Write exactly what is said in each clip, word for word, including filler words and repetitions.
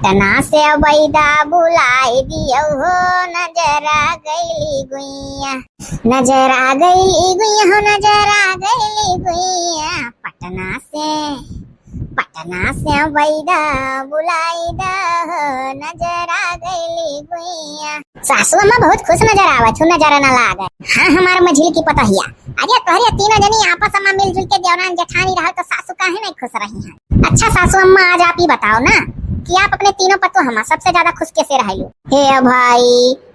पटना से बैदा बुलाई दियो हो, नजर आ गइली गुइया, नजर आ गइली गुइया हो, नजर आ गइली गुइया। पटना से, पटना से बैदा बुलाई दा हो, नजर आ गइली गुइया। सासू अम्मा बहुत खुश नजर आवत हो, नजर न लागे। हाँ, हमार मझिल की पतोहिया। अरे तोहरे तीनों जनी आपस में मिलजुल के देवरान जेठानी रहल तो सासू काहे नहीं खुश रही हैं? अच्छा सासू अम्मा, आज आप ही बताओ ना कि आप अपने तीनों पतोह में सबसे ज्यादा खुश कैसे रहेलू? हे भाई,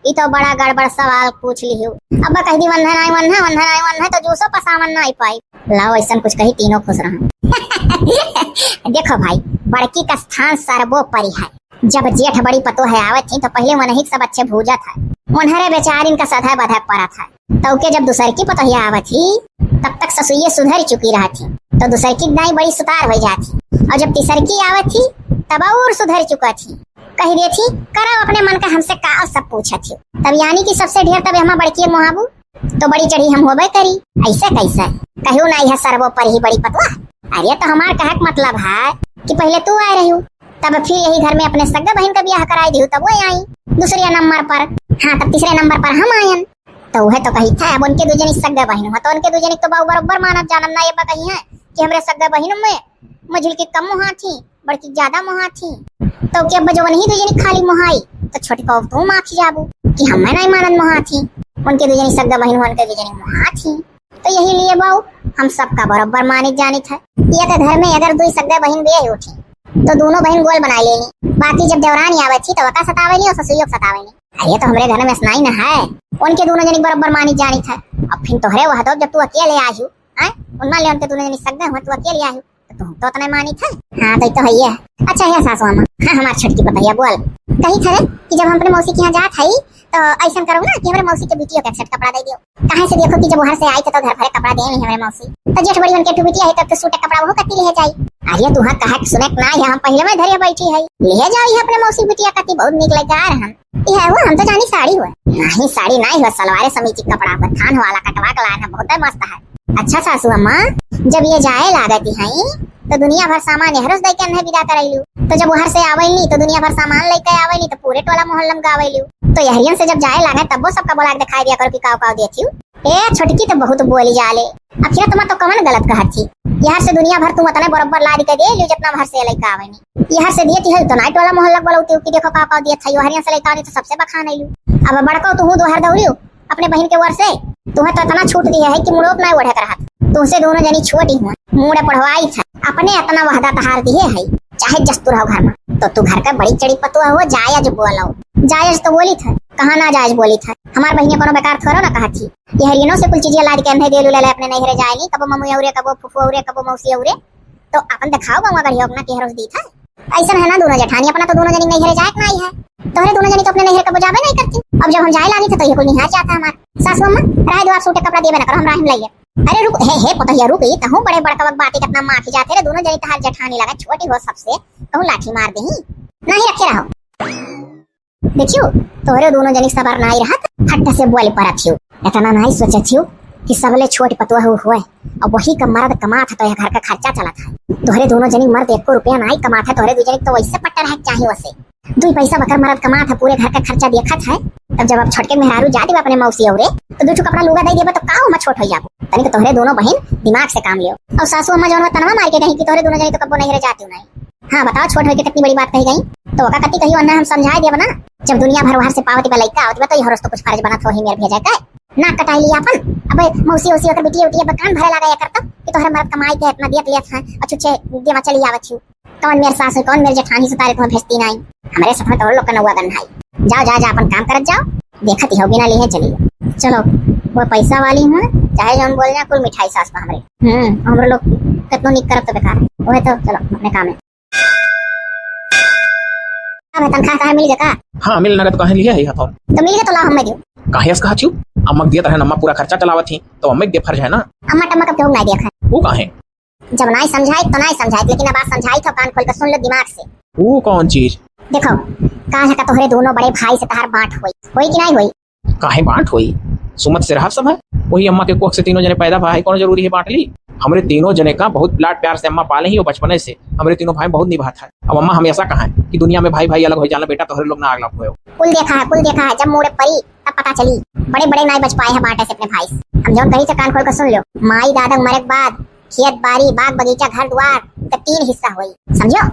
ई तो बड़ा गड़बड़ सवाल पूछ लिहू। अब कह दी वन्हन आई वन्हन, वन्हन आई वन्हन तो जूसो पसावन ना आई पाई। लाओ ऐसन कुछ कही तीनों खुश रहन। देखो भाई, बड़की का स्थान सर्वोपरि है। जब जेठ बड़ी पतोह आवत थी तो पहले वनही के सब अच्छे भूजत है, उन्हरे बेचारिन का सधे बधे पड़त है। तो के जब दूसर की पतोहिया आवत थी तब तक ससुइये सुधर चुकी रहत थी, तो दूसर की दाई बड़ी सुतार हो जात थी, और जब तीसर की आवत थी तब और सुधर चुका थी। कह दे थी, "करो अपने मन का, हमसे का सब पूछत थी।" तब यानी कि सबसे ढेर तब हमार बड़की मोहाबू तो बड़ी चढ़ी हम होबे करी। ऐसे कैसे? कहू ना, यह सर्वोपरि ही बड़ी पतोह। अरे तो हमार कहक मतलब है कि पहले तू आए रहू, तब फिर यही घर में अपने सगे बहन का ब्याह कराई दिहू, तब वो आई दूसरे नंबर पर। हाँ, तब तीसरे नंबर पर हम आयन। तो वह तो कही था, अब उनके दू जनी सगे बहन हुआ, तो उनके दू जनी तो बाऊ बरोबर मानत जानत ना, ये बा कही है कि हमरे सगे बहन में मझिल की कम मुहा थी, बड़की ज्यादा मुहा थी। तो के अब जवन ही दू जनी खाली मुहाई, तो छोटी को तू माफ जाबू कि हम नहीं मानत मुहा थी, उनके दू जनी सगे बहन हुआ, उनके दू जनी मुहा थी। तो यही लिए बाऊ हम सबका बरोबर मानित जानित है। ये तो घर में अगर दुई सगे बहन भी उठी तो दोनों बहन गोल बनाई लेनी, बाकी जब देवरानी आवे थी तो वका सतावे नहीं और ससुइयो के सतावे नहीं। अरे तो हमरे घर में असनाई न है, उनके दोनों जनी बरोबर मानित जानित है। अब फिर तोहरे वह दो जब तू अकेले आयु, हैं? उनमें ले उनके दोनों जनी सगे हुआ, तू अकेले आयु तो तू तो उतना मानित है। हाँ तो, तो है ये। अच्छा है सासू अम्मा, हाँ हमार छोटकी पतोहिया बोल, कही थे कि जब हम अपने मौसी के यहाँ जात है तो ऐसा करो ना कि हमारे मौसी के बिटियों के एक सेट कपड़ा दे दियो। काहे से देखो कि जब वहां से आई तो, तो घर भरे कपड़ा दे नहीं हमारे मौसी। तो जेठ बड़ी उनके टू बिटिया है तो, तो सूट कपड़ा वो कति ले जाई। अरे तू हाँ कहा सुने ना है, हम पहले में धरे बैठी है, ले जाओ ये अपने मौसी बिटिया कति बहुत निक लगा रहे हम। ये है वो, हम तो जानी साड़ी हुआ। नहीं साड़ी नहीं हुआ, सलवारे समीची कपड़ा हुआ, थान वाला कटवा के लाए हैं, बहुत मस्त है। अच्छा सासू अम्मा, जब ये जाए लागत है तो दुनिया भर सामान यहरोस दे के अन्हे विदा करैलू, तो जब वहां से आवेली तो दुनिया भर सामान लेके आवेली तो पूरे टोला मोहल्ला में गावेलू। तो यहरियन से जब जाए लागे तब वो सबका बोला के दिखाई दिया करो कि काव काव देती हूँ। ए छोटकी तो बहुत बोली जाले। आखिर तुम्हार तो कवन गलत कहत थी? यहर से दुनिया भर तुम उतने बरोबर लाद के दे लियो जितना भर से लेके आवेनी। यहर से दिए थी तो नाई टोला मोहल्ला बोलौती हूँ कि देखो काव काव दिए था, यहरियन से लेके आवेनी तो सबसे बखान आइलू। अब बड़को तू हूँ दोहर दौड़ियो, अपने बहिन के ओर से तुहे तो इतना छूट दिए है कि मुड़ोक ना ओढ़े के रहत। तुमसे दोनों जनी छोटी हुआ, मुड़े पढ़वाई था, अपने इतना वहदा तहार दिए है, चाहे जस तू रहो घर में। तो तू घर का बड़ी चढ़ी पतुआ हो, जायज बोलो। जायज तो बोली था, कहाँ ना जायज बोली था। हमार बहिनिया कोनो बेकार थोड़ो ना कहा थी। यहरियनो से कुल चीजें लाद के अन्हे देलू ले, ले अपने नैहरे जाए नहीं, कबो मम्मी औरे, कबो फुफू औरे, कबो मौसी औरे। तो अपन दिखाओ बउआ गढ़िया अपना केहरोस दी था। ऐसन है ना दोनों जेठानी, अपना तो दोनों जनी नैहरे जाए के नाई है। तोहरे दोनों जनी तो अपने नैहर कबो जाबे नहीं करती। अब जब हम जाए लागी थे तो ये कुल निहार जाता हमार। सासू अम्मा, रहे दो, आप सूटे कपड़ा देबे ना करो, हम राहिम लाइए। अरे रुक, हे, हे पतोहिया रुक, ये तहूँ बड़े बड़का बात है, कितना माफी जाते रे, दोनों जनी तहार जेठानी लगा, छोटी हो सबसे, कहूँ लाठी मार दही। नहीं रखे रहो। देखियो, तोहरे दोनों जनी सबर नाई रहत, हट से बोल परत हियो। इतना नाई सोचत हियो कि सबले छोट पतोह हुए, अब वही का मर्द कमात है तो यह घर का खर्चा चलत है। तोहरे दोनों जनी मर्द एको रुपया नाई कमात है, तोहरे दू जनी तो वैसे पट्टा रहे चाहे वैसे। दुई पैसा बकर मर्द कमात है, पूरे घर का खर्चा देखत है। तब जब अब छोटके मेहरारू जाती बा अपने मौसी औरे, तो दू ठो कपड़ा लुगा दे देबा तो का ओमा छोट हो जाबो? तनिक तोहरे दोनों बहिन दिमाग से काम लियो। और सासू अम्मा जौन तनवा मार के कही कि तोहरे दोनों जनी तो कब्बो नैहरे जाती नहीं। हाँ, बताओ, छोट होई के कितनी बड़ी बात कही गई? तो ओका कति कही, वरना हम समझाए देब ना। जब दुनिया भर बाहर से पावती बा लइका आवत बा, तो यहरोस तो कुछ फर्ज बनत हो ही मेर भेजे के। नाक कटाई लिया अपन। अब मौसी, उसी ओकर बिटिया उटिया बा, कान भरे लागा एकर तब कि तोहरे मर्द कमाई के इतना दियत लियत है, और छुच्छे देवा चली आवत हूँ। कौन मेर सास है, कौन मेर जेठानी सुतारे तुम्हें भेजती नहीं। हमारे साथ में तो और लोग का नौवा गन है। जाओ, जा, जा, अपन काम करत जाओ। देखत ही हो, बिना लिए चली जाओ। चलो, वो पैसा वाली हूँ, चाहे जौन बोल जाए, कुल मिठाई सास पा हमरे। हम्म, हमरे लोग कितनो निक करब तो बेकार है। वह तो चलो अपने काम में। अब तनख्वाह काहे मिल गया का? हाँ, मिल नगद काहे लिया है हाथों? तो मिल गया तो लाओ हमें दियो। काहे ऐस कहा छियो? अम्मा के दियत रहन, अम्मा पूरा खर्चा चलावत ही, तो अम्मा के फर्ज है ना। अम्मा टम्मा का क्यों नहीं देखा? वो काहे? जब नाई समझाई तो नाई समझाई, लेकिन अब आज समझाई तो कान खोल के सुन लो दिमाग से। वो कौन चीज? देखो, काल का तोहरे दोनों बड़े भाई से तहार बांट होई, होई कि नाई होई? काहे बांट होई? सुमत से रहा सब है, वही अम्मा के कोख से तीनों जने पैदा भा है, कौन जरूरी है बांट ली? हमरे तीनों जने का बहुत लाड प्यार से अम्मा पाले ही, वो बचपने से हमरे तीनों भाई बहुत निभात है। अब अम्मा हमेशा कहा है कि दुनिया में भाई भाई अलग हो जाला बेटा, तोहरे लोग ना अलग होयो। कुल देखा है, कुल देखा है, जब मूड़े परी तब पता चली। बड़े बड़े नाई बच पाए हैं बाटे से अपने भाई से। हम जौन कही थे कान खोल के सुन लो, माई दादा मरे के बाद खेत बाड़ी, बाग बगीचा, घर द्वार के तीन हिस्सा होई, समझो।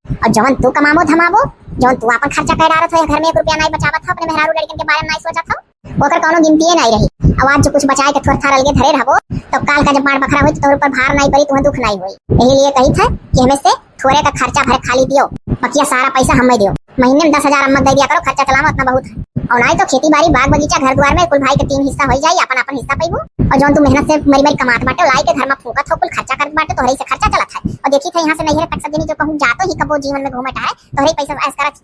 और जौन तू कमाबो धमाबो, जौन तू आपन खर्चा कर डारत हो, घर में एक रुपया नाई बचावत हो, अपने मेहरारू लड़कन के बारे में नाई सोचत हो, ओकर कौनो गिनतिये नाई रही। अब आज जो कुछ बचाए के थोर थार अलगे धरे रहबो, तब काल का जब बांट बखरा होई, तो तोहरे ऊपर भार नाई पड़ी, तुहें दुख नाई होई। यही लिए कही थे कि हमें से थोरे का खर्चा भरे खाली दियो, बकिया सारा पैसा हमें दियो। महीने में दस हजार अम्मा दे दिया करो, खर्चा चलावा उतना बहुत है। और नाई तो खेती बाड़ी, बाग बगीचा, घर द्वार में कुल भाई के तीन हिस्सा हो जाई, अपन अपन हिस्सा पैबो। और जौन तू मेहनत से मरी मरी कमात बाटे, लाई के घर में फूकत हो, कुल खर्चा करत बाटे, तोहरे से खर्चा चलत है। और देखी थे यहाँ से नैहर तक सब जनी जो कहूँ जातो ही कबो जीवन में घूमे टहरे, तोहरे ही पैसा ऐश करत,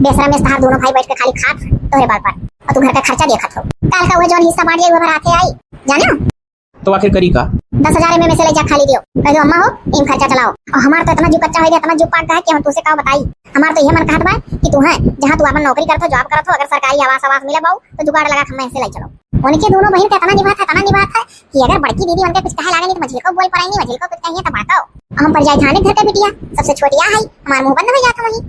बेसरा में तहार दोनों भाई बैठ के खाली खात तोहरे बल पर, और तू घर का खर्चा देखत हो। काल का वह जौन हिस्सा बांट जाई, वह भराते आई, जाने हो? तो आखिर करी का? दस हजार में, में से ले जा खाली दियो, कह दो अम्मा हो, इन खर्चा चलाओ। और हमार तो इतना जीव कच्चा हो गया, इतना जीव पाक गया कि हम तुझसे का बताई। हमार तो यह मन कहत बा कि तू है जहाँ तू अपन नौकरी करत हो, जॉब करत हो, अगर सरकारी आवास आवास मिले बाऊ तो जुगाड़ लगा के हमें से ले चलो। उनके दोनों बहन के इतना निभात है, इतना निभात है कि अगर बड़की दीदी उनके कुछ कहे लागे नहीं तो मझिल को बोल पड़ाई, नहीं मझिल को कुछ कहिए तो बड़का हो। हम पर जाए थाने घर का बिटिया, सबसे छोटिया है, हमार मुंह बंद हो जाता वही।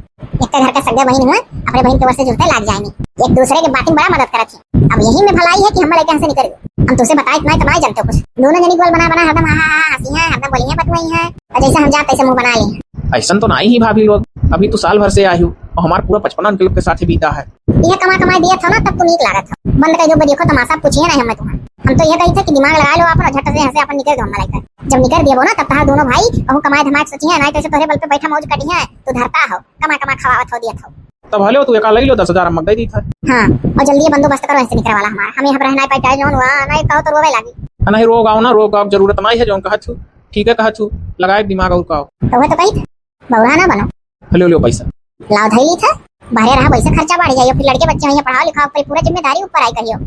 एक तो घर के सगे बहन हुए, अपने बहन के वजह से जुड़ते लाग जाएंगे, एक दूसरे के बात में बड़ा मदद करत है। अब यही में भलाई है कि हम लड़के से निकल गए। हम तुझसे बताए इतना, इतना ही जानते हो कुछ। दोनों जनी गोल बना बना हरदम हा हा हा हंसी है, हरदम बोली है, बतुआई है, और जैसे हम जाते तैसे मुंह बना ली है। ऐसन तो नाई ही भाभी लोग, अभी तो साल भर से आई हूँ और हमार पूरा बचपना उनके लोग के साथ ही बीता है। यह कमा कमाई दिया था ना, तब तो नीक लागत था। बंद कर दो, देखो तमाशा, पूछिए ना हमें तुम्हें। हम तो यह कही था कि दिमाग लगा लो अपन, झट से यहाँ से अपन निकल दो हम लड़का। जब निकल दिया वो ना, तब तहार दोनों भाई कहूँ कमाए धमाए सोची है, नहीं तो ऐसे तोहरे बल पे बैठा मौज कटी है, तू धरता हो, कमा कमा खवावत हो, दिया था। तब हले तू एका लई लो, दस हजार अम्मा दे दी था। हाँ, और जल्दी ये बंदोबस्त करो, ऐसे निकले वाला हमारा, हम यहाँ पर रहना ही पाई, चाहे जौन हुआ, नहीं कहो तो रोवे लागी। आ, नहीं रो गाओ ना, रो गाओ, जरूरत नहीं है जौन कहा छू, ठीक है कहा छू, लगाए दिमाग और काओ। तो वह तो कही था, बौरा ना बनो। लो, लो पैसा। लाओ धई ली था, बाहरे रहा, वैसे खर्चा बढ़ जाइए, फिर लड़के बच्चे हैं, पढ़ाओ लिखाओ, फिर पूरा जिम्मेदारी ऊपर आई कहियो।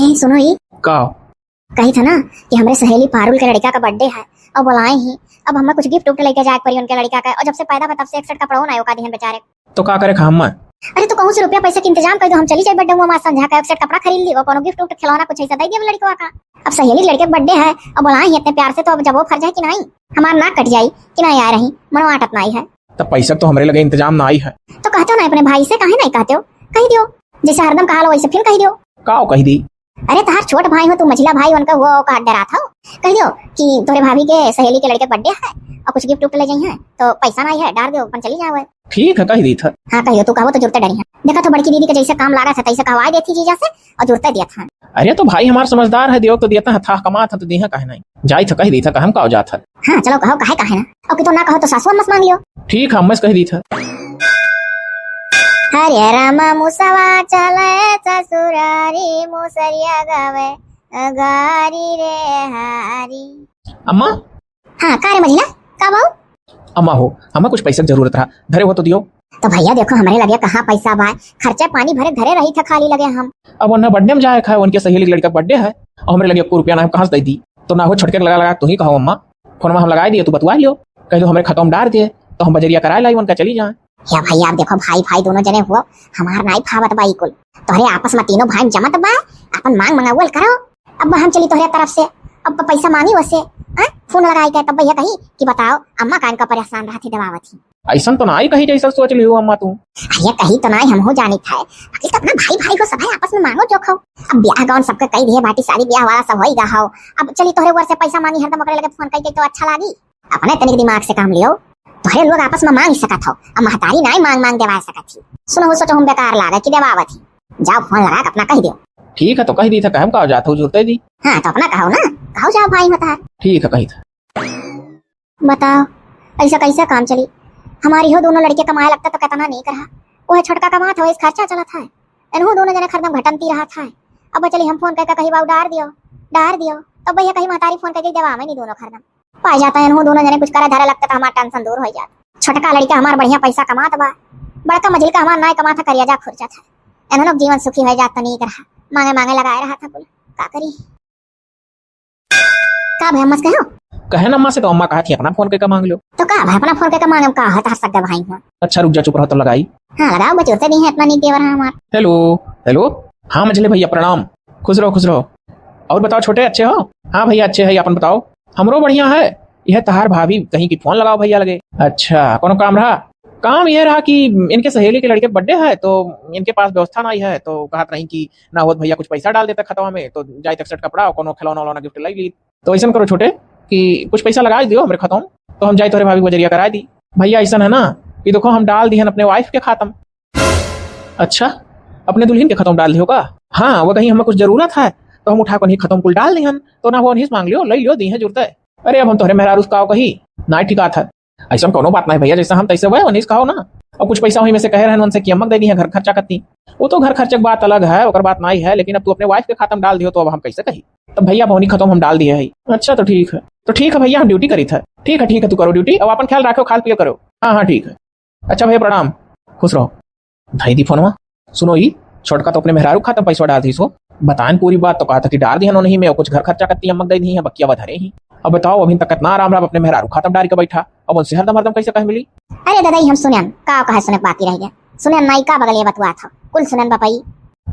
ए, सुनो ई। का? कही था ना कि हमरे सहेली पारुल के लड़का का birthday है और बुलाए ही। अब हमें कुछ gift उफ्ट लेके जाए के पड़ी उनके लड़का का, और जब से पैदा भा तब से एक set कपड़ो ना ओका दिहन बेचारे। तो का करे खा हमें? अरे तो कहूँ से रुपया पैसा के इंतजाम कर दो, हम चली जाए birthday हुआ, हमारे संझा का एक set कपड़ा खरीद ली और कोनो gift उफ्ट खिलौना कुछ ऐसा दे दिए लड़कवा का। अब सहेली के लड़के का birthday है और बुलाए ही इतने प्यार से, तो अब जब वो फर्ज है कि नहीं, हमार नाक कट जाई कि नहीं आ रही, मनो आटत नहीं है। तब पैसा तो हमरे लगे इंतजाम ना आई है। तो कहते हो ना अपने भाई से, काहे नहीं कहते हो, कही दियो, जैसे हरदम कहा लो वैसे फिर कही दियो। का कही दी? अरे तहार छोट भाई हो, तू मझिला भाई उनका हुआ का डरा था, कही दियो कि तोरे भाभी के सहेली के लड़के birthday है और कुछ gift उफ्ट ले जाई है, तो पैसा नहीं है, डार दियो, अपन चली जाओ। ठीक है, कही दी था। हाँ कहियो, तू कहो तो जुरते डरी है। देखा तो बड़की दीदी के जैसे काम लागा था तैसे कहवा देती जीजा से और जुरते दिया था। अरे तो भाई हमार समझदार है, दियो तो दिया था, था कमा था तो दिया, काहे नहीं? जाई था, कह दी था, कहम का हो जात है। हाँ, चलो कहो, काहे, काहे ना? और कि तो ना कहो तो सासू अम्मा से मांग लियो। ठीक है, अम्मा से कह दी था। हरे रामा मुसवा चले ससुरारी, मुसरिया गावे गारी रे हारी। अम्मा। हाँ, का रे मझिला, का बाऊ? अम्मा हो, हमें कुछ पैसा के जरूरत रहा, धरे हो तो दियो। तो भैया देखो, हमरे लगे कहाँ पैसा बा, खर्चा पानी भरे धरे रही था खाली लगे हम। अब उन्हें birthday में जाए खाए, उनके सहेली के लड़का birthday है, और हमरे लगे एको रुपया ना, हम कहाँ से दे दी? तो ना हो, छोटके के लगा लगा तू ही कहो अम्मा, फोन में हम लगाए दिए, तू बतवा लियो, कह दो हमरे खतवा में डार दिए, तो हम बजरिया कराए लाई, उनका चली जाए। या भाई, आप देखो, भाई भाई दोनों जने हुआ, हमार नाई फावत बा ई कुल, तोहरे आपस में तीनों भाई जमत बा, अपन मांग मंगावल करो। अब हम चली तोहरे तरफ से, अब पैसा मांगी वसे, हाँ? फोन लगाई के तब भैया कही कि बताओ अम्मा कान का परेशान रहती दबावत ही। ऐसन तो नाई कही जैसा सोच लियो अम्मा तू। अरे कही तो नाई, हम हो जानी था, बाकी तो अपना भाई भाई को सब है, आपस में मांगो जो खाओ। अब ब्याह गाउन सबके कही दिए बाटी, शादी ब्याह वाला सब होई गा हो। अब चली तोहरे ओर से पैसा मांगी हरदम, ओकरे लगे फोन कई के तो अच्छा लागी। अपने तनिक दिमाग से काम लियो, तोहरे लोग आपस में मांग सकत हो, अब महतारी नाई मांग मांग देवा सकत ही। सुनो हो, सोचो हम बेकार लागे कि देवावत ही। जाओ फोन लगा के अपना कह दियो। ठीक है, तो कह दी था, कहम का हो जात हो, जुरते दी। हाँ, तो अपना कहो ना, कहो जाओ भाई मतार। ठीक है, कही था। बताओ, ऐसा कैसा काम चली? हमारी हो दोनों लड़के कमाए लगता तो कितना नीक रहा। वह छोटका कमात है, वही खर्चा चलत है, इनहू दोनों जने हरदम घटनती रहत है। अब चली हम फोन करके कही बाऊ डार दियो, डार दियो, तो भैया कही महतारी फोन करके देवा में नहीं दोनों हरदम। पाए जाता है, इनहू दोनों जने कुछ करे धरे लगता तो हमार tension दूर हो जात। छोटका लड़का हमार बढ़िया पैसा कमात बा, बड़का मझिलका हमार नाय कमात है, करिया जा खुरचत है। इन्हों लोग जीवन सुखी हो जात तो नीक रहा, मांगे मांगे लगाए रहा था कुल, का करी? का भाई अम्मा से कहो? कहे ना अम्मा से, तो अम्मा कहा थी अपना फोन करके मांग लो। तो का भाई अपना फोन करके मांगे, का है तहार सगा भाई हुआ? अच्छा रुक जा, चुप रहो तो लगाई। हाँ लगाओ, बचोते नहीं है, इतना नहीं देवर है हमार। हेलो। हेलो। हाँ मझले भैया प्रणाम, खुश रहो खुश रहो। और बताओ छोटे, अच्छे हो? हाँ भैया, अच्छे है, अपन बताओ। हमरो बढ़िया है। यह तहार भाभी कहीं की फोन लगाओ भैया लगे। अच्छा, कोनो काम रहा? काम यह रहा कि इनके सहेली के लड़के बर्थडे है, तो इनके पास व्यवस्था नहीं है, तो कहत रही कि ना होत भैया कुछ पैसा डाल देता खतवा में, तो जाइत एक सेट कपड़ा और कोनो खिलौना उलौना गिफ्ट लाई ली। तो ऐसन करो छोटे कि कुछ पैसा लगा दियो हमरे खतवा में, तो हम जाई तोहरे भाभी के बजरिया करा दी। भैया ऐसन है ना कि देखो, हम डाल दिहन अपने वाइफ के खाता में। अच्छा, अपने दुल्हन के खतवा में डाल दियो का? हाँ, वो कहीं हमें कुछ जरूरत है तो हम उठा के उन्हीं खतवा में कुल डाल दिहन, तो ना वो उन्हीं से मांग लियो, ले लियो, दी है जुरते। अरे अब हम तोहरे मेहरारू से काव कही, ना ठीक बात है। ऐसा कोनो बात नहीं भैया, जैसा हम तैसे हुए उन्हीं से कहो ना। और कुछ पैसा वहीं में से कहे रहन उनसे कि अम्मा के दे दी है घर खर्चा करती, वो तो घर खर्चे की बात अलग है, ओकर बात नहीं है, लेकिन अब तू अपने वाइफ के खाता में डाल दियो तो अब हम कैसे कही? तब भैया बहनी खतवा में हम डाल दिए है। अच्छा तो ठीक है, तो ठीक है भैया, हम ड्यूटी करी था। ठीक है, ठीक है, तू करो ड्यूटी, अब अपन ख्याल रखो, खाल पियल करो। हाँ हाँ ठीक है। अच्छा भैया प्रणाम, खुश रहो। भाई दी फोनवा। सुनो ई, छोटका तो अपने मेहरारू खाता में पैसा डाल दी सो, बताएन पूरी बात तो कहा था कि डाल दिहन उन्हीं में, कुछ घर खर्चा करती अम्मा दे दी है, बकिया बधरे ही। अब बताओ, अभी तक कितना आराम रहा अपने मेहरारू खाता में डाल के बैठा, अब उनसे हरदम हरदम कैसे कह मिली? अरे दादा, ई हम सुनन का कहा, सुने के बाकी रह गया। सुनन नाई का बगल ये बतुआ था, कुल सुनन बपाई।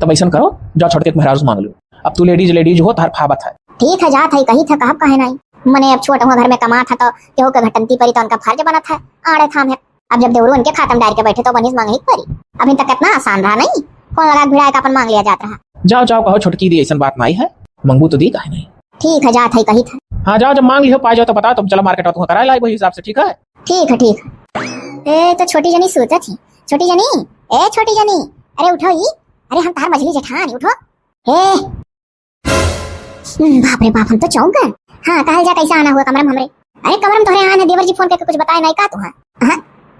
तब ऐसन करो, जाओ छोटके के मेहरारू से मांग लो। अब तू लेडीज लेडीज हो, तार फाबत है। ठीक है, जात है, कही था, कहब काहे नहीं। मने अब छोट हुआ घर में कमात है तो केहू के घटंती परी तो उनका फर्ज बनत है आड़े थाम है। अब जब देवरू उनके खाता में डाल के बैठे तो बनिस मांगही के परी। अभी तक कितना आसान रहा नहीं, फोन लगा के भिड़ा के अपन मांग लिया जात रहा। जाओ जाओ, कहो छोटकी दी, ऐसन बात नहीं है, मंगबू तो दी काहे नहीं। ठीक है, जात है, कही था। हाँ जाओ, जब मांग लियो पाए जाओ तो बताओ, तुम चलो मार्केट और तुम्हें कराए लाई वही हिसाब से, ठीक है? ठीक है, ठीक है। ए तो छोटी जनी सोचा थी, छोटी जनी, ए छोटी जनी, अरे उठो ई, अरे हम तार मझली जेठान, उठो। ए हम्म, बाप रे बाप, हम तो चौंक गए। हाँ, कहल जा, कैसे आना हुआ कमरा में हमरे? अरे, कमरा में तोहरे आन है, देवर जी फोन करके कुछ बताए नहीं का तू है? हाँ,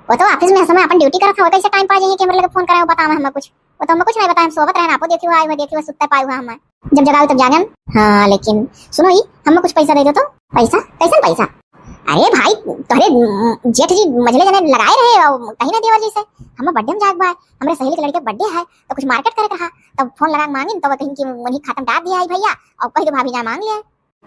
वो तो ऑफिस में समय अपन ड्यूटी करत हवा, कैसे टाइम पा जाइए कि हमरे लगे फोन कराए, बतावे हमें कुछ? वो तो हमें कुछ नहीं बताए, हम सोवत रहे ना, आपो देखी हुआ, आई हुआ, देखी हुआ, सुत्ते पाए हुआ हमारे। जब जगावे तब जागन। हाँ, लेकिन सुनो ई, हमें कुछ पैसा दे दो तो। पैसा? कैसन पैसा? अरे भाई, तोहरे, उम, जेठ जी मझले जने लगाए रहे और कहीं ना देवर जी से, हमें बर्थडे में जाग बा, हमरे सहेली के लड़के बर्थडे है, तो कुछ मार्केट करे के रहा, तब फोन लगा के मांगिन, तो वो कहिन कि उन्हीं खाता में डाल दिया है भैया, और कह दो भाभी जा मांग लिया।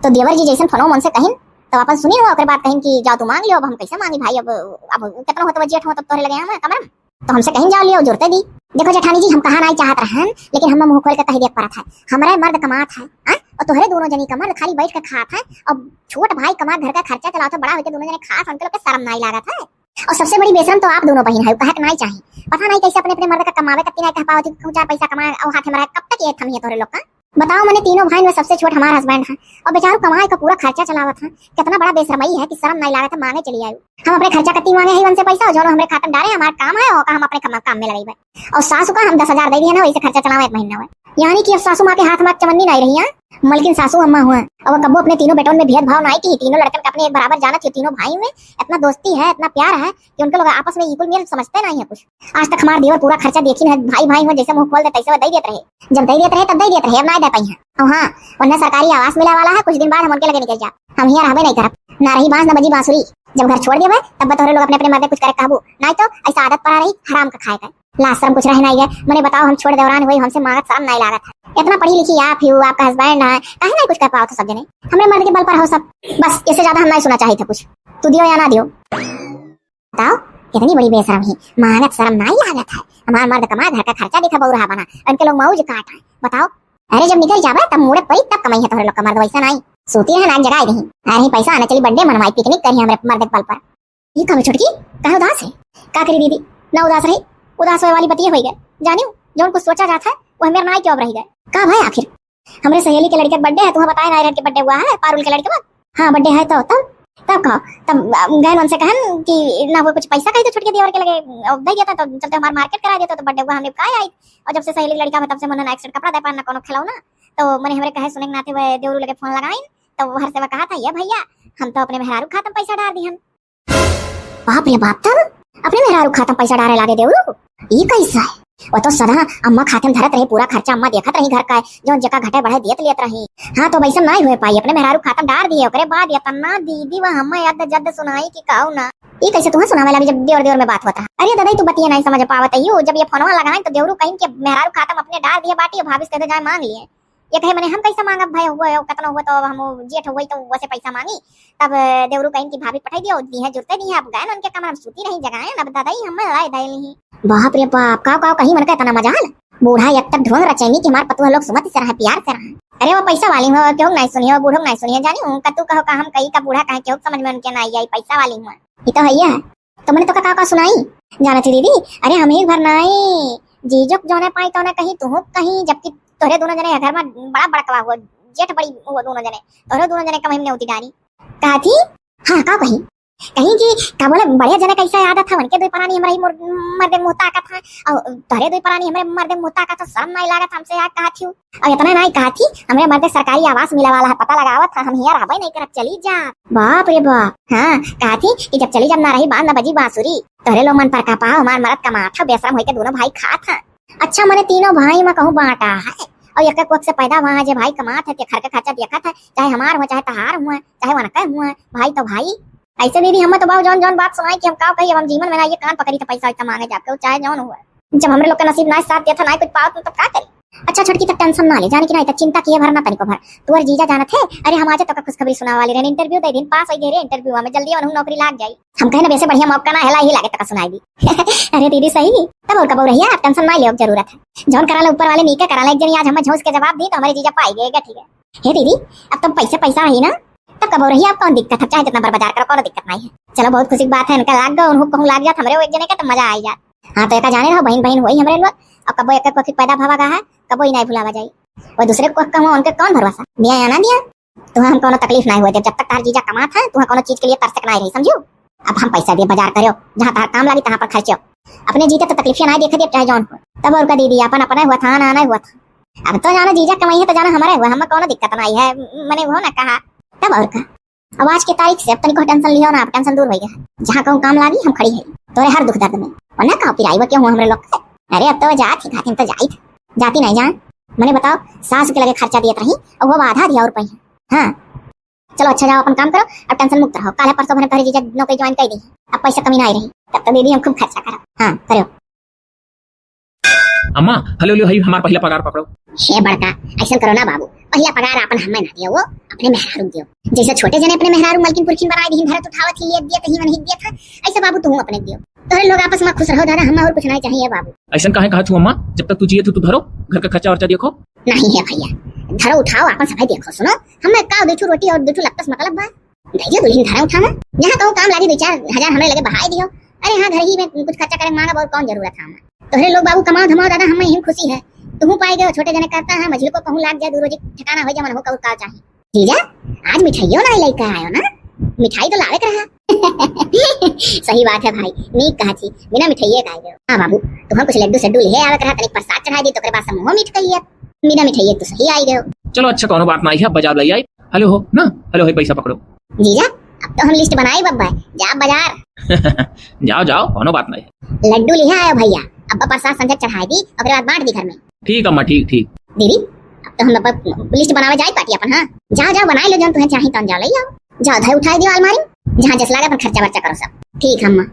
तो देवर जी जैसन फोनो मन से कहिन, तब अपन सुनिन हुआ, ओकर बाद कहिन कि जाओ तू मांग लियो, अब हम कैसे मांगी भाई, अब, अब कितना हो तो जेठ हो तब तोहरे लगे हम कमरा में, तो हमसे कहिन जाओ लियो, जुरते दी। देखो जेठानी जी, हम कहा नहीं चाहत रहन, लेकिन हम मुंह खोल के कह दिया परत है, हमरे मर्द कमात है, हाँ? और तोहरे दोनों जनी का मर्द खाली बैठ के खात है, और छोट भाई कमा घर का खर्चा चलावत है, बड़ा होके दोनों जने खात, उनके लोग के शर्म नहीं लागत है। और सबसे बड़ी बेशरम तो आप दोनों बहिन है, कहे के नहीं चाही। पता नहीं कैसे अपने अपने मर्द का कमावे कत्ती नहीं कह पावत, कि चार पैसा कमाए और हाथ में रहे, कब तक ये थमिए तोरे लोग का? बताओ, मने तीनों भाई में सबसे छोट हमार हस्बैंड है और बेचारू कमाए का पूरा खर्चा चलावत है। कितना बड़ा बेशरमई है कि शर्म नहीं लागत है, मांगे चली आयु। हम अपने खर्चा कत्ती मांगे है उनसे पैसा, और जो हमरे खाता में डाले, हमारा काम है, और का हम अपने काम, काम में लगेबे। और सासू का हम दस हजार दे दिए ना, वैसे खर्चा चलावे एक महीना हुआ। यानी कि अब सासू माँ के हाथ में चवन्नी नहीं रही है, मलकिन सासू अम्मा हुआ। अब कब्बो अपने तीनों बेटों में भेदभाव नहीं की, तीनों लड़कन का अपने एक बराबर जानत है, तीनों भाई में इतना दोस्ती है, इतना प्यार है कि उनके लोग आपस में इक्वल मेल समझते नहीं है कुछ। आज तक हमार देवर पूरा खर्चा देखिन है, भाई भाई हो जैसे मुंह खोल दे तैसे वो दे देत रहे, जब दे देत रहे तब दे देत रहे, अब ना दे पाई है। और हाँ, उन्हें सरकारी आवास मिला वाला है, कुछ दिन बाद हम उनके लगे निकल जा, हम यहाँ रहबे नहीं करब, ना रही बांस ना बजी बांसुरी। जब घर छोड़ देबे तब तोहरे लोग अपने अपने मर्दे कुछ करे कहबू, नहीं तो ऐसा आदत पड़ा रही हराम का खाए का। लाज शर्म कुछ रह नहीं गए। मने बताओ, हम छोड़ देवरान हुई, हमसे मांगत शर्म नहीं लागत है। इतना पढ़ी लिखी आप ही हो, आपका हस्बैंड है, काहे नहीं कुछ कर पाओ तो सब जने? हमरे मर्द के बल पर हो सब। बस, इससे ज्यादा हम नहीं सुना चाहिए था कुछ। तू दियो या ना दियो। बताओ, कितनी बड़ी बेशरम ही, मांगत शर्म नहीं लागत है। हमार मर्द कमा घर का खर्चा देखा बहु रहा बना, उनके लोग मौज काट है। बताओ, अरे जब निकल जाबे तब मुड़े परी तब कमाई है तोहरे लोग का मर्द, वैसा नहीं। सूती रहे ना जगाए नहीं। अरे पैसा आना चली बर्थडे मनवाई, पिकनिक करी हमरे मर्द के बल पर। ई का बे छोटकी, काहे उदास है? का करी दीदी, ना उदास रही, उदास होए वाली बतिये होई गए। जानियो, जौन कुछ सोचा जात है, वो हमें ना क्यों अब रही गए। का भाई आखिर? हमरे सहेली के लड़के के बर्थडे है, तू बताए ना, के बर्थडे हुआ है, पारुल के लड़के बा। हाँ, बर्थडे है तो तब, तब का, तब, अ, गए उनसे कहन कि ना वो कुछ पैसा कही तो छोटके देवर के लगे, अ, दे देता तो चलते हमार मार्केट करा देता तो बर्थडे हुआ हमने का आई। और जब से सहेली के लड़का में तब से मने ना एक सेट कपड़ा दे पान, ना कोनो खिलौना। तो मने हमरे कहे सुने के नाते वो देवरू लगे फोन लगाइन, तो वो हर से वो कहा था, "ये भैया, हम तो अपने मेहरारू खाता में पैसा डाल दिहन।" बाप रे बाप, तब अपने मेहरारू खाता में पैसा डाले लागे देवरू, ई कैसा है? वो तो सदा अम्मा खाते में धरत रही, पूरा खर्चा अम्मा देखत रही घर का, जो जेका घटे बढ़े देत लेत रही। हाँ, तो वैसे नहीं हुए पाई, अपने मेहरारू खाता में डाल दिए, ओकरे बाद इतना दीदी वह हमें यद जद सुनाई कि कहू ना। ई कैसे तुम्हें सुनावे लगी जब देवर देवर में बात होता है? अरे दादा, तू बतिया नहीं समझ पावत है यू, जब ये फोनवा लगाए तो देवरू कहीं के मेहरारू खाता में अपने डाल दिए बाटी, भाभी से कह दे जाए मांग लिए। ये कहे, "मने हम कैसे मांगब भाई, हुआ है, कतनो हुआ तो अब हम जेठ हुई तो वैसे पैसा मांगी।" तब देवरू कहिन कि भाभी पठाई दियो, दी है जुरते दी है, अब गए उनके कमरा में सूती रही जगाए, अब दादा ही हम लाई दे ली। बाप रे बाप, का, का कहीं मन का इतना मजाल। बूढ़ा एक तक ढोंग रचैनी कि हमार पतुआ लोग सुमत से रहे, प्यार से रहे। अरे वो पैसा वाली हुआ, केहू नाहीं सुनिहैं, वो बूढ़ो नाहीं सुनिहैं, जानी हूँ, का तू कहो का हम कही का बूढ़ा कहे, केहू समझ में उनके ना आई, पैसा वाली हुआ। ये तो है ही है। तो मने तोका का का सुनाई? जानत ही दीदी, अरे हम एक भर नाई, जीजो जौने पाई तौने कहीं, तुहू कहीं, जबकि तोहरे दोनों जने घर में बड़ा बड़कवा हुआ, जेठ बड़ी हुआ दोनों जने, तोहरे दोनों जने कमई में उती डारी। कहा थी? हाँ, का कही? कहीं कि का बोले, बड़े जने कैसे आदत है, उनके दुई परानी हमरे ही मुर-, मर्दे मुँह ताकत है, और तोहरे दुई परानी हमरे मर्दे मुँह ताकत है, शर्म नाई लागत हमसे, यार कहा थी। और इतना नाई कहा थी, हमरे मर्दे सरकारी आवास मिले वाला है, पता लगावत है, हम हियाँ रहबे नहीं करब, चली जा। बाप रे बाप। हाँ, कहा थी कि जब चली जब ना रही बांध ना बजी बांसुरी। तोहरे लोग मन पर का पाओ, हमार मरद कमात है, बेशरम होई के दोनों भाई खात है। अच्छा, मने तीनों भाई में कहूँ बांटा है, और एक एक वक्त से पैदा हुआ है, जे भाई कमात है, ते घर का खर्चा देखत है, चाहे हमार हुआ, चाहे तहार हुआ, चाहे वनके हुआ, भाई तो भाई। ऐसे दीदी, हम तो बाबू जौन जौन बात सुनाई कि हम का कही, अब हम जीवन में ना ये कान पकड़ी तो पैसा वैसा मांगे जाके, चाहे जौन हुआ। जब हमरे लोग का नसीब ना साथ देता, ना कुछ पावत, तब का करी? अच्छा छोटकी, तब टेंशन ना ले, जाने की ना, तब चिंता किए भर ना तनिको भर। तोर जीजा जानत है, अरे हम आज तोका खुशखबरी सुनावे वाले रहे, इंटरव्यू दे दिन, पास हो गए रे इंटरव्यू में, जल्दी उन्हें नौकरी लाग जाई। हम कहे ना, वैसे बढ़िया मौका ना है, ला ही लागे तोका सुनाई दी। अरे दीदी सही, तब और कबो रहिया, आप टेंशन ना ले, जरूरत है। जौन करा ले ऊपर वाले नीके करा ले, एक जनी आज हमें झूस के जवाब दी तो हमारे जीजा पाई गए, ठीक है। हे दीदी, अब तुम पैसे पैसा रही ना, तब कबो रहिया, आप कौन दिक्कत है, चाहे जितना बार बाजार करो, कोनो दिक्कत नहीं है। चलो बहुत खुशी की बात है, इनका लाग गो, उनको कहूँ लाग जात, हमरे वो एक जने के तो मजा आई जात। हाँ, तो एका जाने रहो, बहिन बहिन होई हमरे लोग, और कबो एक एक कोखी पैदा भावा गा है, कबो ही नहीं भुलावा जाई। वो दूसरे को कहूँ, उनके कौन भरोसा, दिया या ना दिया। तुहा हम कोनो तकलीफ नहीं हुए देब, जब तक तार जीजा कमात है, तुहा कोनो चीज के लिए तरसक नहीं रही, समझू? अब हम पैसा दिए बाजार करो, जहाँ तार काम लागी, तहाँ पर खर्चो। अपने जीते तो तकलीफिया नहीं देखे देब, चाहे जौन हो। तब और का दीदी, अपन अपने हुआ था, ना नहीं हुआ था। अब तो जानो जीजा कमाई है, तो जानो हमारे हुआ, हमें कोनो दिक्कत नहीं है, मने वो ना कहा। तब और का। अब आज के तारीख से अब तनिको टेंशन लियो ना, अब टेंशन दूर हो गया है। जहाँ कहूँ काम लागी, हम खड़ी है तोरे हर दुख दर्द में। वरना का पिराई वो क्यों हुआ हमरे लोग के? अरे अब तो जात ही खातिन तो जाई था, जाती नहीं जान। मने बताओ, सास के लगे खर्चा दियत रही और वो आधा दिया और पाई है। हाँ, चलो अच्छा जाओ, अपन काम करो, अब टेंशन मुक्त रहो। काल है परसों भर तोहरे जीजा नौकरी ज्वाइन कर दी, अब पैसा कमी ना आई रही, तब तो दीदी हम खूब खर्चा करो। हाँ, करो। अम्मा, हलो, लो, हई हमार पहिला पगार पकड़ो। हे बड़का, ऐसन करो ना बाबू, पहिला पगार आपन हमें ना दियो, वो अपने मेहरारू दियो। जैसे छोटे जने अपने मेहरारू मलकिन पुरखिन बनाए दीन, धरत उठावत ही, ये दिए तही मन ही दिए था, ऐसे बाबू तू अपने दियो। तोहरे लोग आपस में खुश रहो दादा, हम और कुछ नहीं चाहिए बाबू। ऐसन काहे कहा तू अम्मा, जब तक तू जिए तू, तू धरो, घर का खर्चा वर्चा देखो। नहीं है भैया, धरो उठाओ, आपन सफाई देखो, सुनो, हमें का दो ठो रोटी और दो ठो लत्ता से मतलब बा। धैर्य दुल्हन धरा उठावा, जहाँ कहूँ काम लागी दो चार हजार हमरे लगे बहाए दियो। अरे हाँ, घर ही में कुछ खर्चा करे मांगा, और कौन जरूरत है हमें? तोहरे लोग बाबू कमाओ धमाओ दादा, हमें यही खुशी है। तुहू पाए गए, छोटे जने करता है, मझिल को कहूँ लाग जाए, दू रोजी ठिकाना हो जाए, मन हो कहूँ का चाहे। जीजा, आज मिठाइयों ना लेके आयो ना, मिठाई तो लावे के रहा। सही बात है भाई, नीक कहा थी, बिना मिठाइये का आए गयो। हाँ बाबू, तुहू कुछ लड्डू सड्डू ले आवे के रहा, तनिक प्रसाद चढ़ाई दी, तो ओकरे बाद समूह मीठ कहिए। बिना मिठाइये तो सही आई गयो। चलो अच्छा, कोनो बात नहीं है, बाजार ले आई। हलो हो ना, हलो है, पैसा पकड़ो। जीजा, अब तो हम लिस्ट बनाई बब्बा, जा बाजार। जाओ जाओ, कोनो बात नहीं। लड्डू लिहा आयो भैया, अब प्रसाद संझा चढ़ाई दी, ओकरे बाद बांट दी घर में। ठीक अम्मा, ठीक ठीक। दीदी, अब तो हम अब लिस्ट बनावे जाए पार्टी अपन, हाँ? जाओ जाओ, बनाए लो जौन तुम्हें चाही तौन जाओ ले आओ। जाओ धर उठाई दियो अलमारी, जहाँ जैसे लागे अपन खर्चा वर्चा करो सब। ठीक है अम्मा।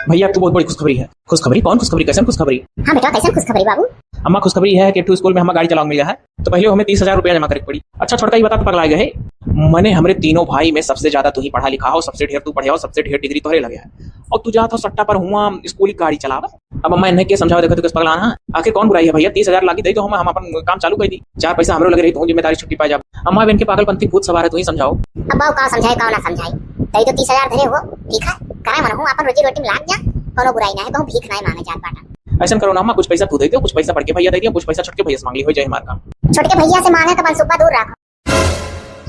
भैया, तू बहुत बड़ी खुशखबरी है। खुशखबरी? कौन खुशखबरी? कैसन खुशखबरी? हाँ बेटा, कैसन खुशखबरी बाबू? अम्मा, खुशखबरी है कि एक ठो स्कूल में हमें गाड़ी चलावे मिल गया है, तो पहले हमें तीस हजार रुपया जमा करे के पड़ी। अच्छा छोटका, ये बता, तू पगला गया है? मने हमरे तीनों भाई में सबसे ज्यादा तू ही पढ़ा लिखा हो, सबसे ढेर तू पढ़े हो, सबसे ढेर डिग्री तोहरे लगे है, और तू जात हो सट्टा पर हुआ स्कूल की गाड़ी चलावे। अब अम्मा इन्हें के समझावे, देखो तू किस पगला ना। आखिर कौन बुराई है भैया, तीस हजार लागी दे तो हम, हम अपन काम चालू कर दी, चार पैसा हमरो लगे रही तो जिम्मेदारी छुट्टी पाए जाब। अम्मा, अब इनके पागलपंथी भूत सवार है, तू ही समझाओ। अब बाबू का समझाए, का ना समझाए, तई तो तीस हजार धरे हो, ठीक है, कराए मन हो, अपन रोजी रोटी में लाग जा, कोनो बुराई ना है, कहूँ भीख ना मांगे जात बाटा। ऐसन करो ना अम्मा, कुछ पैसा तू दे दो, कुछ पैसा बड़के भैया दे दियो, कुछ पैसा छोटके भैया से मांग ली, हो जाए हमार काम। छोटके भैया से मांगे का मनसूबा दूर रखो।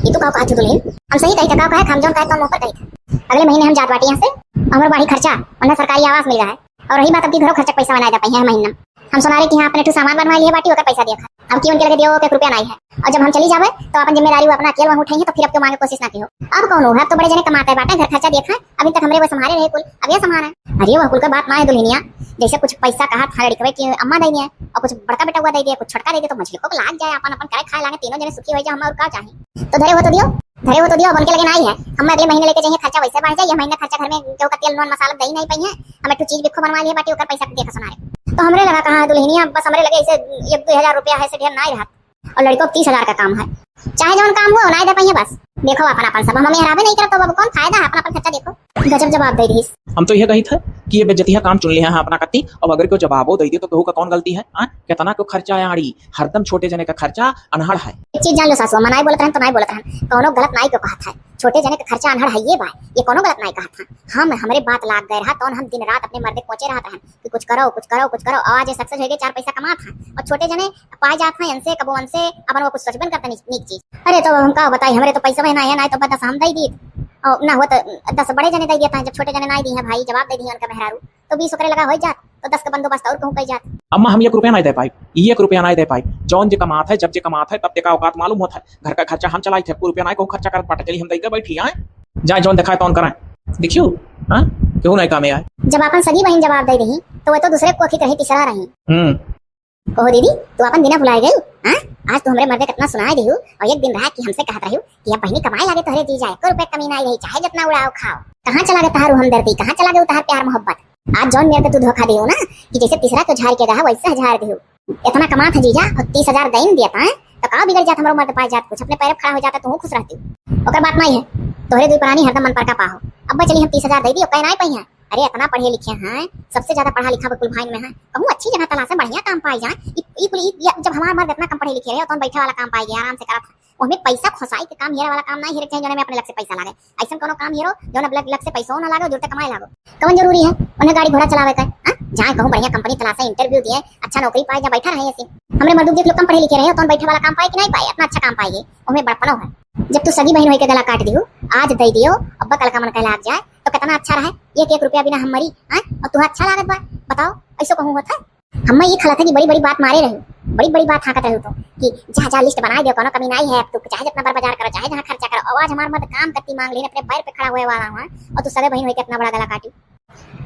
ये तू का कहा थी दुल्हन? हम सही कही था, का कहे, हम जौन कहे तो हम ऊपर कही था। अगले महीने हम जात बाटी यहाँ से, हमारे बाड़ी खर्चा, उन्हें सरकारी आवास मिल रहा है, और रही बात अब की घरों खर्चा पैसा बनाए जाता है महीना। हम सोनारे के यहाँ अपने ठू सामान बनवा लिए बाटी, ओकर पैसा दिया था। अब की उनके लगे दियो, एक रुपया नहीं है। और जब हम चली जावे, तो अपन जिम्मेदारी वो अपना अकेल वहाँ उठाई है, तो फिर अब क्यों मांगे कोशिश ना कियो। अब कौन हो, अब तो बड़े जने कमाते बाटे, घर खर्चा देखा, अभी तक हमरे वो संभारे रहे कुल, अब ये संभारा। अरे वो कुल का बात ना है दुल्हनिया, जैसे कुछ पैसा कहा था लड़कवे की अम्मा दे दिया, और कुछ बड़का बेटा हुआ दे दिया, कुछ छोटका दे दिया, तो मझली को लाग जाए, अपन अपन करे खाए लागे, तीनों जने सुखी हो जाए, हम और का चाहे। तो धरे हो तो दियो, धरे हो तो दियो, अब उनके लगे नहीं है, हम अगले महीने लेके जाइए, खर्चा वैसे बढ़ जाए, ये महीने खर्चा घर में केहू का तेल नून मसाला दे ही नहीं पाई है, हम एक ठो चीज बिखो बनवा लिए बाटी, ओकर पैसा देखा सुना रहे। तो हमरे लगा कहाँ है दुल्हनिया, बस हमरे लगे ऐसे एक दो हजार रुपया है, से ढेर नहीं रहा। और लड़कों को तीस हजार का काम है, चाहे जौन काम हुआ, ना दे पाइए बस। देखो अपन अपन सब, हम मेहराबे नहीं करत, तो अब कौन फायदा है, अपन अपन खर्चा देखो। गजब जवाब दे दिहिस। हम तो यह कही था कि ये बेइज्जतिया काम चुन लिया है अपना कत्ती, अब अगर कोई जवाबो दे दियो तो केहू का कौन गलती है? हाँ, कितना को खर्चा है आड़ी, हरदम छोटे जने का खर्चा अनहड़ है। एक चीज जान लो सासू, हम नाई बोलत रहन तो नाई बोलत रहन, कौनो गलत नाई को कहत है, छोटे जने का खर्चा अनहड़ है ये बात, ये कौनो गलत नाई कहत है। हम, हमरे बात लाग गए रहा, तौन हम दिन रात अपने मर्दे कोचे रहत रहन कि कुछ करो, कुछ करो, कुछ करो, और आज ये सक्सेस हो गए, चार पैसा कमात हैं, और छोटे जने पाए जात हैं इनसे, कबो उनसे, अपन वो कुछ सोचबे न करता नीक, नीक चीज। अरे तो हम का बताई, हमरे तो पैसा ना है, ना तो दस हम दे दी, और ना हो तो दस बड़े जने दे देता है। जब छोटे जने ना दी है भाई, जवाब दे दी है उनका मेहरारू, तो बीस ओकरे लगा हो जात, तो दस का बंदोबस्त और कहूँ कई जात। अम्मा, हम एक रुपया ना दे पाई, एक रुपया ना दे पाई। जौन जे कमात है, जब जे कमात है, तब तेका औकात मालूम होत है। घर का खर्चा हम चलाइत है, एक रुपया ना कहूँ खर्चा करत बाटे। चली हम दे के बैठी आए, जाए जौन दिखाए तौन कराए। देखियो, हाँ, केहू ना कामे आए। जब अपन सगी बहिन जवाब दे रही, तो वो तो दूसरे कोखी कहीं तीसरा रही। हम्म। कहो दीदी, तू अपन दिना भुलाए गई? हाँ, आज तू हमरे मर्दे कितना सुनाए दिहू, और एक दिन रहा कि हमसे कहत रही कि अब बहिनी कमाए लागे तोहरे जीजा, एको रुपया कमी ना रही, चाहे जितना उड़ाओ खाओ। कहाँ चला गए तहार हमदर्दी, कहाँ चला गए तहार प्यार मोहब्बत? आज जौन मेरे को तू धोखा दिहू ना, कि जैसे तीसरा को झाड़ के गहा वैसे झाड़ दिहू। इतना कमात है जीजा और तीस हजार दइन दिया था, तो का बिगड़ जात हमरो मर्द पाए जात कुछ, अपने पैर पे खड़ा हो जाता, तू खुश रहती। ओकर बात नहीं है, तोहरे दुई प्राणी हरदम मन पर का पाहो। अब चली हम तीस हजार दे दी, ओकर नाई पई है। अरे इतना पढ़े लिखे हैं, सबसे ज्यादा पढ़ा लिखा कुल भाई में है, कहूँ अच्छी जगह तलाशे, बढ़िया काम पाई जाए। ई, ई कुल, ई, ये जब हमार मर्द इतना कम पढ़े लिखे रहे, तो हम बैठे वाला काम पाई गए, आराम से करत है। ओहमे पैसा खोसाई के काम, हेरे वाला काम नहीं हेरे के चाही, जौने में अपने लग से पैसा लागे। ऐसन कोनो काम हेरो, जौन अपने लग से पैसो ना लागे, जुरते कमाए लागो। कौन जरूरी है उन्हें गाड़ी घोड़ा चलावे का? हाँ? जहाँ कहूँ बढ़िया कंपनी तलाशे, इंटरव्यू दिए, अच्छा नौकरी पाए, जहाँ बैठा रहे ऐसे। हमरे मर्दू देख लो, कम पढ़े लिखे रहे, तो बैठे वाला काम पाए कि नहीं पाए, इतना अच्छा काम पाएगी, ओहमे बड़पनो है। जब तू सगी बहन होई के गला काट दियो, आज दे दियो, अब्बा कल का मन कहला जाए, तो कितना अच्छा रहे। एक एक रुपया बिना हम मरी, हाँ? और तुहा अच्छा लागत बा, बताओ, ऐसो कहूँ होत है? हम्मा ये खलत है कि बड़ी बड़ी बात मारे रहे, बड़ी बड़ी बात हाँकत रहे तो कि जा जा लिस्ट बनाए दे, कोनो कमी नहीं है, अब तू चाहे जितना बार बाजार करो, चाहे जहाँ खर्चा करो। आवाज हमार मत काम करती मांग लेन, अपने पैर पे खड़ा हुए वाला हुआ, और तू सगे बहन होई के इतना बड़ा गला काटी।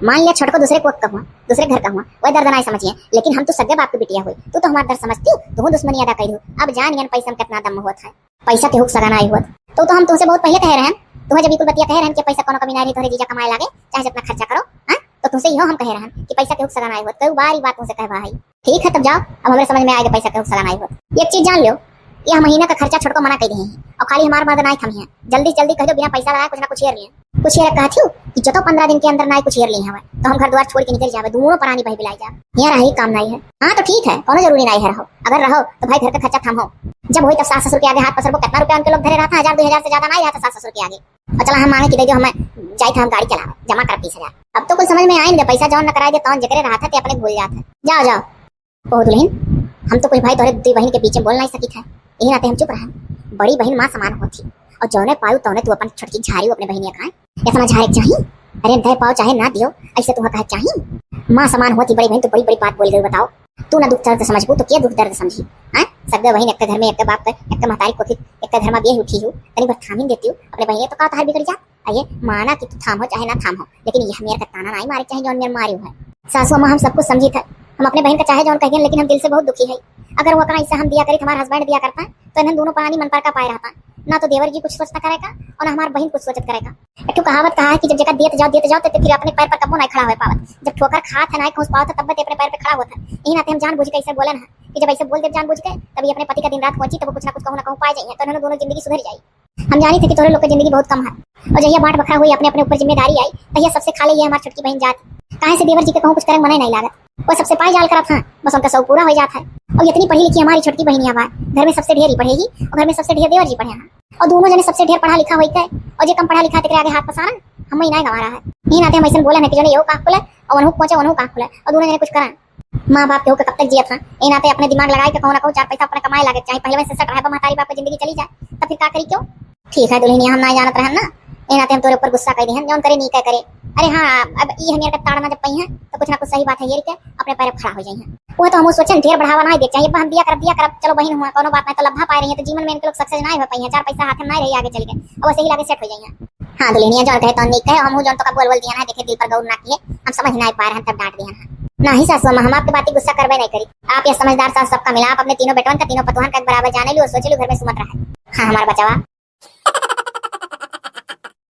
मान लिया छोटको दूसरे को कहूँ, दूसरे घर का हुआ, वह दर्द नहीं समझिए, लेकिन हम तो सगे बाप के बिटिया हुई, तू तो हमार दर्द समझती हो, तू दुश्मनी अदा कर हो। अब जान गन पैसा में कितना दम होत है। पैसा के हुक सगा नाई होत। तो, तो हम तुमसे बहुत पहले कहे रहन, तुम्हें जब ई कुल बतिया कहे रहन कि पैसा कोनो कमी नाई रही, तोहरे जीजा कमाए लागे, चाहे जितना खर्चा करो, हाँ? तो तुमसे इहो हम कहे रहन कि पैसा के हुक सगा नाई होत। कई बार ई बात तुमसे कहबा है। ठीक है, तब जाओ, अब हमरे समझ में आएगा पैसा के हुक सगा नाई होत। एक चीज जान लो, यह महीना का खर्चा छोटको मना कर दिए हैं, और खाली हमार मर्द नाई थमी है। जल्दी से जल्दी कह दो, बिना पैसा लगाए कुछ ना कुछ हेर लिए। कुछ हेर कहत हो कि जतो पन्द्रह दिन के अंदर नाई कुछ हेर लिए हवे, तो हम घर द्वार छोड़ के निकल जावे, दोनों परानी बह बिलाई जावे। यहाँ रही काम नाई है। हाँ, तो ठीक है, कोनो जरूरी नाई है रहो। अगर रहो, तो भाई घर का खर्चा थाम्हो। जब होई तब सास ससुर के आगे हाथ पसरबो, कितना रुपया उनके लोग धरे रहता, हजार दो हजार से ज्यादा नाई रहता सास ससुर के आगे। और चला हम मांगे कि दे दो, हमें जाई था हम गाड़ी चलावे, जमा कर तीस हजार। अब तो कुछ समझ में आए न दे, पैसा जौन न कराए दे, तौन जेकरे रहत है, ते अपने भूल जात है। जाओ, जाओ। ओह दुल्हन, हम तो कुछ भाई तोहरे दुई बहिन के बीच में बोल नाई सकित है, यही नाते हम चुप रहन। बड़ी बहिन माँ समान होती, और जौने पाऊ तौने तू अपन छोटकी झारी अपने बहिनिया का इतना झारे के चाही। अरे दे पाओ चाहे ना दियो, ऐसे तुम्हें कहे चाही। माँ समान होती बड़ी बहिन, तो बड़ी बड़ी बात बोल गई, बताओ। तू ना दुख दर्द समझबू तो के दुख दर्द समझी? हाँ, सगे बहिन एक घर में, एक बाप के, एक महतारी कोखी, एक घर में बियाह उठी हूँ, तनी भर थामिन देती हूँ अपने बहिनिया, तो का तहार बिगड़ जात? अये, माना कि तू थाम्हो चाहे ना थाम्हो, लेकिन यह मेर का ताना नाई मारे चाहे जौन मेर मारियो है। सासू अम्मा, हम सब कुछ समझी थे, हम अपने बहिन का चाहे जौन कह दियन, लेकिन हम दिल से बहुत दुखी है। अगर वो का ऐसा हम दिया करी, हमार हस्बैंड दिया करता, तो इन्हन दोनों परानी मन पर का पाए रहता। ना तो देवर जी कुछ सोचता करेगा और ना हमार बहिन कुछ सोचत करेगा। एक ठो कहावत कहा है कि जब जेका देत जाओ, देत जाओ, तो फिर अपने पैर पर कबो नहीं खड़ा हो पावत। जब ठोकर खात है, नहीं पहुंच पावत है, तब ते अपने पैर पे खड़ा होता है। यही नाते हम जानबूझ के ऐसे बोलन है कि जब ऐसे बोल दे जानबूझ के, तभी अपने पति का दिन रात पहुंची, तब वो कुछ ना कुछ कहूँ ना कहूँ पाए जाइए, तो इन्होंने दोनों जिंदगी सुधर जाए। हम जानी थे कि तोहरे लोग के जिंदगी बहुत कम है, और जहिया बांट बखरा हुई, अपने अपने ऊपर जिम्मेदारी आई, तहिया सबसे खा ले ये हमार छोटकी बहन जात। काहे से देवर जी के कहूँ कुछ करे मने नहीं लागत, वो सबसे पाई जाल करत हाँ, बस उनका शौक पूरा हो जात है। और इतनी पढ़ी लिखी हमारी छोटकी बहनिया बा, घर में सबसे ढेर ही पढ़ेगी और घर में सबसे ढेर देवर जी पढ़े हैं, और दोनों जने सबसे ढेर पढ़ा लिखा होई के, और जे कम पढ़ा लिखा तेकरे आगे हाथ पसारन, हम ही नहीं गंवा रहा है। यही नाते हम ऐसे बोले हैं कि जने यो काख खुले और वनहु पहुंचे, वनहु काख खुले, और दोनों जने कुछ करन। माँ बाप केहू के कब तक जियत हैं? ए नाते अपने दिमाग लगाए के कहूँ ना कहूँ चार पैसा अपने कमाए लागे, चाहे पहले से सट रहे बा महतारी बाप के जिंदगी चली जाए, तब फिर का करी क्यों? ठीक है दुल्हनिया, हम ना जानत रहन ना, ए नाते हम तोरे ऊपर गुस्सा कर दिहन, जौन करे नी का करे। अरे हाँ, अब ई हनियर के ताड़ना जब पई हैं, तो कुछ ना कुछ सही बात है ये के अपने पैर पे खड़ा हो जाई हैं। वो तो हम सोचन ढेर बढ़ावा ना दे चाहिए, हम दिया करब, दिया करब, चलो बहिन हुआ, कोनो बात नहीं, तो लब्भा पाए रही है, तो जीवन में इनके लोग सक्सेस ना हो पाई हैं, चार पैसा हाथ में नहीं रही आगे चल के, अब वैसे ही लागे सेट हो जाई हैं। हाँ दुल्हनिया, जौन कहे तो नीक कहे, हमहू जौन तो का बोल बोल दिया ना, देखे दिल पर गौर ना किए, हम समझ ना पाए रहन तब डांट दिया ना। नाही सासू अम्मा, हम आपके बात की गुस्सा करबे नहीं करी। आप यह समझदार सास सबका मिला, आप अपने तीनों बेटवन का, तीनों पतोहन का एक बराबर जाने ली और सोचे ली घर में सुमत रहे। हाँ हमारा बचावा।